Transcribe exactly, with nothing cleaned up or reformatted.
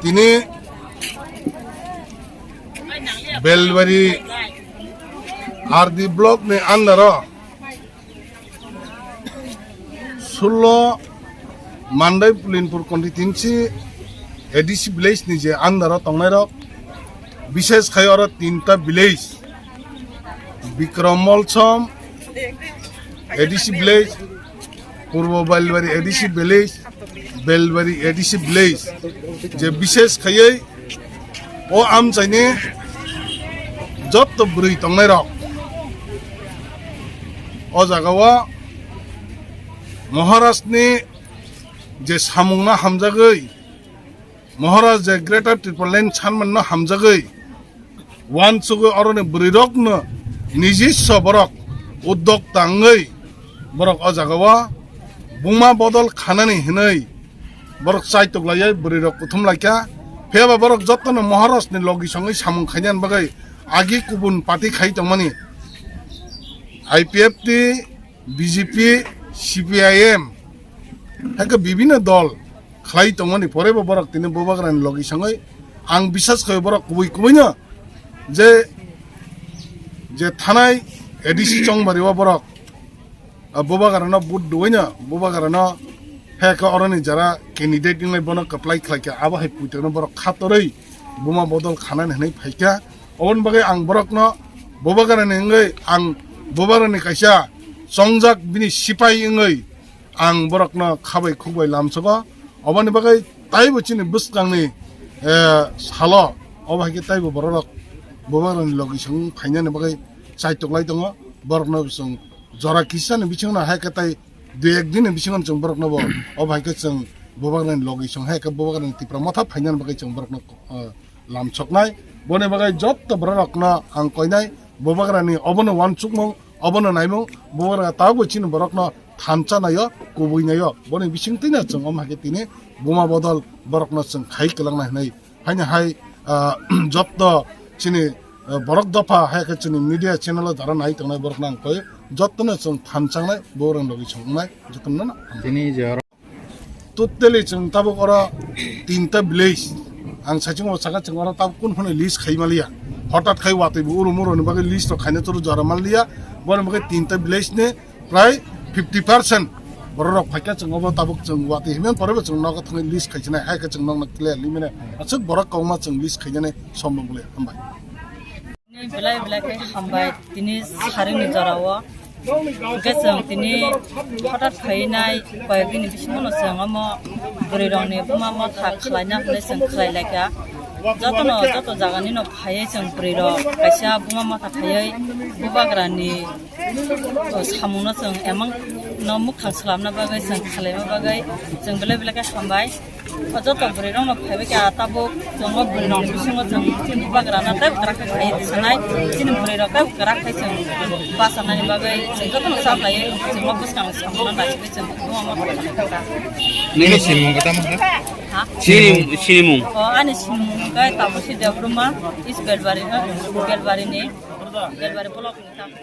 Tini Belbari R D block ni under o sullo Mandai Pulinpur constituency A D C village ni je under o tongnai rok, bishes khai oro tinta village, Bikram Molsom A D C village, Purbo Belbari A D C village, Belbari A D C village, je bishes khaiwi o amchaini jotto bwrwi tongnairok o jagao Maharajni je samungno hamjagwi, Maharaj je Greater Tipraland sanmano hamjagwi, uansugwi oroni bwrwirokno nijiswa borok uddok tangwi borok o jagao buma bodol khanani hinwi borok chaitok laiya, bwrwirok kuthum laikha. Phiyaba borok jotono Maharajni logi songwi samung khainani bagwi agi kubun party khai tongmani, I P F T, B J P, C P I M, hai khe bibhinno dol khlai tongmani porebo borok tini bubagrani logi songwi ang bisas khaio borok kubui kubuino je, je thanai A D C Chongbario borok, ah, bubagrano vote duino bubagrano hai khe oroni jara candidate wnglai bono kwplai khlai kha abo hai puitokno borok khatorwi buma bodol khanani hinwi phaikha. Oboni bagwi ang borokno bubagrani wngwi ang bubagrani kaisa chongjak bini sipai wngwi ang borokno khabai khukbai lamsogo. Oboni bagwi taibo chini bwskangni, eh, salo obo hai khe taibo bororok bubagrani logi song phainani bagwi chaitok lai tongo. Borokno chwng jora kisani bisingno hai khe tai dui ek din ni bisingo chwng borokno bo obo hai khe chwng bubagrani logi song hai khe bubagrani Tipra Motha phainani bagwi chwng borokno, eh, lamsoknai. Boni bagwi jotto bororokno ang koinai, bubagrani obono uansukmung, obono naimung, bubagra tabukbo chini borokno thansa naio, kubui naio. Boni bisingtwino chwng omo hai khe tini buma bodol borokno chwng khai kwlangna hinwi. Haino hai, ah, jotto chini, ah, borok dopha hai khe chini media channel o jara nai tongnai borokno ang koi jottono chwng thansa nai, bubagrani logi song wngnai jottono no. Tini je oro totally chwng tabuk oro tinta village. Ang saichung o saka chwng oro tabuk kun phano list khai maliya. Hotat khai watwi bo uru muru ni bagwi list rok khaina churu jora maliya. Boni bagwi tinta village ni prai fifty percent borok rok phaikha chwng obo tabuk chwng watwi himyan pore bo chwng nogo thangwi list khai chinai. Hai khe chwng nokno clear limine aswk borok kongma chwng list khai jani sombong bole hambai. Nini belai belai khe hambai tini sarini jorao. Hwnkhe chwng tini hothat khainai koyekdini bisingono chwng omo bwrwirokni buma motha khlaina hwnwi chwng khlai laikha. Jotono, joto jaganino phaiwi chwng bwrwirok kaisa buma motha khaiwi bubagrani samungno chwng emang no mwkhang swlamna bagwi chwng khlaima bagwi chwng belai belai khe hambai. O joto bwrwirokno phaibai kha tabuk chwng o bwrwirokni bisingo chwng chini bubagrano tei kwrak khe khai sanai. Chini bwrwirok tei kwrak khe chwng bachanani bagwi chwng jotono cha khlaiwi chwng o bwskang samungno naisingwi chwng buma motha kha. Nini sinimung khe tamo khe? Ha? Sinimung, sinimung. O ani sinimung khe Tapusi Debbarma, East Belbari, Belbari ni, Belbari block ni tamo.